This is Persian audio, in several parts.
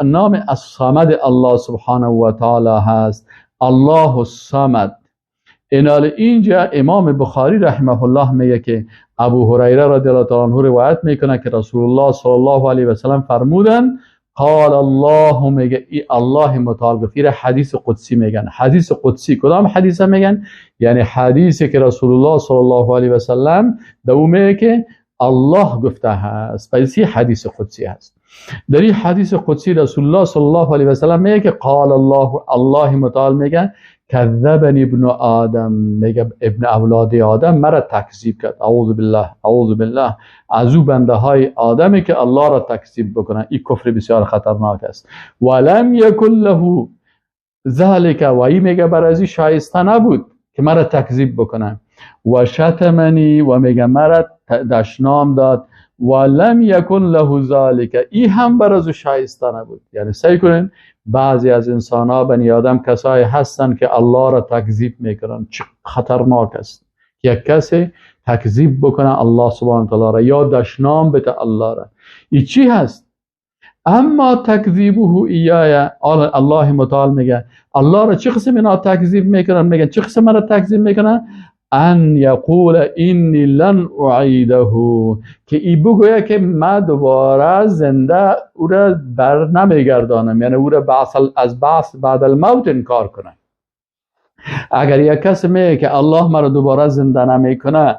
نام الصمد الله سبحانه و تعالی هست، الله الصمد. اینال اینجا امام بخاری رحمه الله میگه که ابو هریره رضی الله تعالی عنه روایت میکنه که رسول الله صلی الله علیه و سلم فرمودن قال الله، میگه ای الله متعال گفت، حدیث قدسی میگن. حدیث قدسی کدام حدیث میگن؟ یعنی حدیثی که رسول الله صلی الله علیه و سلم دو میگه که الله گفته هست، پس این حدیث قدسی هست. در این حدیث قدسی رسول الله صلی الله علیه و سلم میگه که قال الله، الله متعال میگه کذبنی ابن آدم، میگه ابن اولاد آدم مرا تکذیب کرد. اعوذ بالله، اعوذ بالله از او بنده های آدمی که الله را تکذیب بکنن، این کفر بسیار خطرناک است. ولم یکن له ذلک، و این میگه بر از این شایسته نبود که مرا تکذیب بکنن. و شتمنی، و میگه مرا دشنام داد. ولم یکن له ذلک، این هم بر از او شایسته نبود. یعنی سعی کنین بعضی از انسان ها، بنی آدم، کسایی هستن که الله را تکذیب میکنن. چه خطرناک است یک کسی تکذیب بکنه الله سبحانه تعالی را یا دشنام بده الله را، این چی هست؟ اما تکذیبه ایای، الله متعال میگه الله را چه قسم اینا تکذیب میکنن؟ میگن چه قسم را تکذیب میکنن؟ ان یقول انی لن اعیده، که ای بگویه که من دوباره زنده او را بر نمیگردانم، یعنی او را از بعث بعد الموت انکار کنه. اگر یک کسی میگه که الله مرا دوباره زنده نمیکنه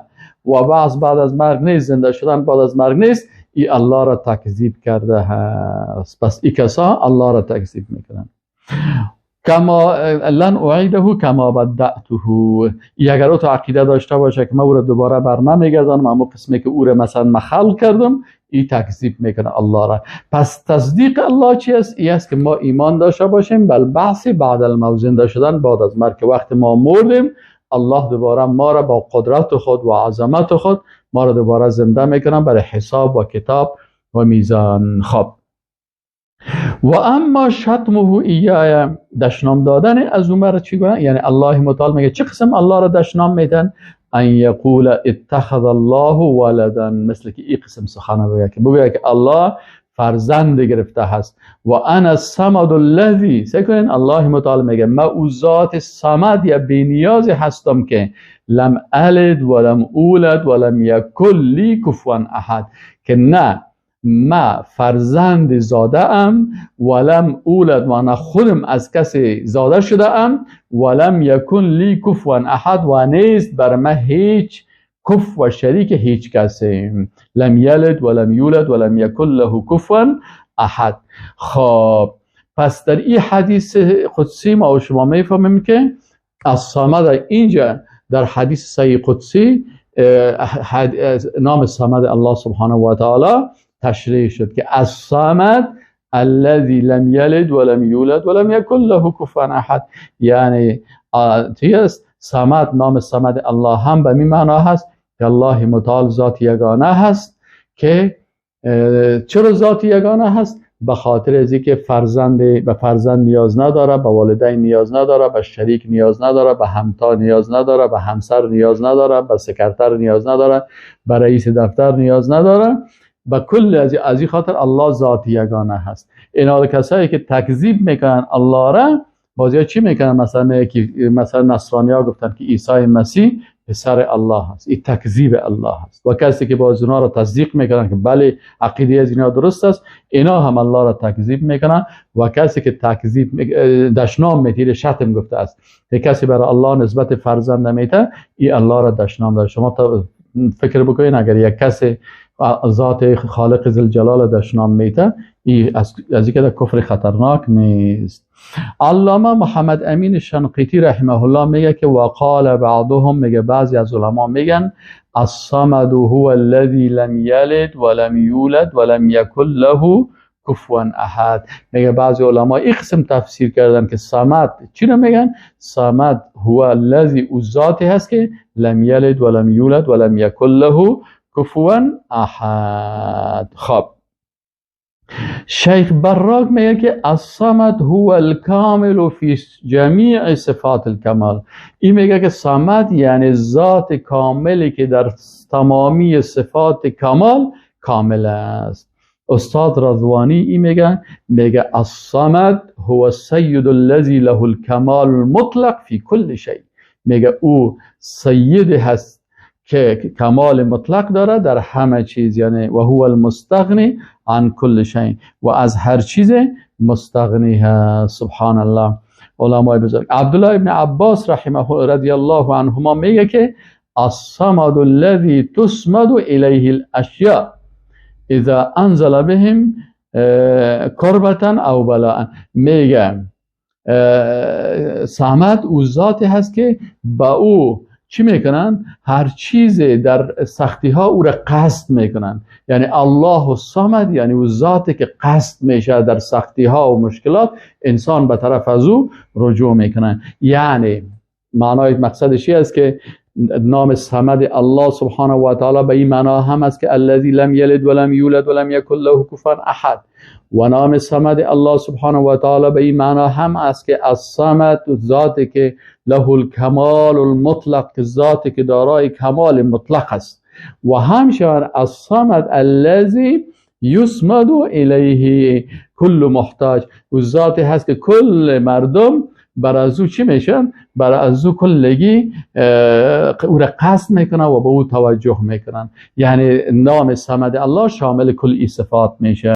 و بعث بعد از مرگ نیست، زنده شدن بعد از مرگ نیست، ای الله را تکذیب کرده هست. پس ای کسا الله را تکذیب میکنن. کما لن اعیده کما بدأته، اگر او تو عقیده داشته باشه که من او را دوباره بر نمیگردانم، اما قسمی که او را مثلا مخلق کردم، ای تکذیب میکنه الله را. پس تصدیق الله چی است؟ ای است که ما ایمان داشته باشیم بل بعث بعد الموت، زنده شدن بعد از مرگ، که وقت ما مردیم الله دوباره ما را با قدرت خود و عظمت خود ما را دوباره زنده میکنه برای حساب و کتاب و میزان. خب و اما شتمه ایای، دشنام دادن از عمر چی گونه؟ یعنی الله متعال میگه چه قسم الله را دشنام میدن؟ ان یقول اتخذ الله ولدا، مثل که این قسم سخن بگه که بگه که الله فرزند گرفته هست. و انا الصمد الذی، سکنین الله متعال میگه ما او ذات صمد یا بی نیاز هستم که لم الد ولم اولد ولم یکن لی کفوا احد، که نه ما فرزند زاده ام، ولم اولد و نه خودم از کسی زاده شده ام، ولم یکن لی کفوا احد و نیست بر من هیچ کف و شریک هیچ کسی، لم یلد ولم یولد ولم یکن له کفوا احد. خب پس در این حدیث قدسی ما و شما میفهمیم که الصمد اینجا در حدیث صحیح قدسی نام صمد الله سبحانه و تعالی تشریح شد که الصمد الذي لم یلد ولم یولد ولم یکن له کفوا احد، یعنی است صمد، نام صمد الله هم به می معنا هست که الله متعال ذات یگانه هست. که چرا ذات یگانه هست؟ به خاطر از اینکه فرزند به فرزند نیاز نداره، به والدین نیاز نداره، به شریک نیاز نداره، به همتا نیاز نداره، به همسر نیاز نداره، به سکرتر نیاز نداره، به رئیس دفتر نیاز نداره، به کل از این خاطر الله ذات یگانه هست. اینا کسایی که تکذیب میکنن الله را، بازی چی میکنن؟ مثلا نصرانی ها گفتن که عیسی مسیح پسر الله هست، این تکذیب الله هست. و کسی که باز اونا را تصدیق میکنن که بله عقیده از اینا درست است، اینا هم الله را تکذیب میکنن. و کسی که تکذیب دشنام میتیره، شتم گفته است که کسی برای الله نسبت فرزند نمیته، این الله را دشنام داره. شما تا فکر بکنین اگر یک کسی ذات خالق ذوالجلال دشنام میته، این از اینکه کفر خطرناک نیست. علامه محمد امین شنقیطی رحمه الله میگه که وقال بعضهم، میگه بعضی از علما میگن الصمد هو الذي لم یلد ولم یولد ولم یکن له کفوا احد. میگه بعضی علما این قسم تفسیر کردن که صمد چی رو میگن؟ صمد هو الذی، او ذاتی هست که لم یلد ولم یولد ولم یکن له کفوا احد. خب شیخ براک میگه که الصمد هو الکامل فی جمیع صفات الکمال. این میگه که صمد یعنی ذات کاملی که در تمامی صفات کمال کامل است. استاد رضوانی ای میگه الصمد هو السید الذی له الکمال المطلق فی کل شیء. میگه او سید هست که کمال مطلق داره در همه چیز، یعنی و هو المستغنی عن کل شیء، و از هر چیز مستغنی هست. سبحان الله. علمای بزرگ عبدالله ابن عباس رحمه رضی الله عنهما میگه که الصمد الذی تسمد الیه الاشیاء اذا انزل بهم کربة او بلاء. میگه صمد او ذاتی هست که با او چی میکنن؟ هر چیز در سختی ها او را قصد میکنن. یعنی الله الصمد یعنی او ذاتی که قصد میشه در سختی ها و مشکلات، انسان به طرف از او رجوع میکنن. یعنی معنای مقصدش است که نام صمد الله سبحانه و تعالی به این معنا هم است که الذی لم یلد ولم یولد ولم یکن له کفوا احد، و نام صمد الله سبحانه و تعالی به این معنا هم است که الصمد ذاتی که له الکمال المطلق، که ذاتی که دارای کمال مطلق است، و همچنین الصمد الذی یسمد الیه کل محتاج، و ذاتی هست که کل مردم بر از او چی میشن؟ بر از او کلگی او را قصد میکنن و به او توجه میکنن. یعنی نام صمد الله شامل کل ای صفات میشه.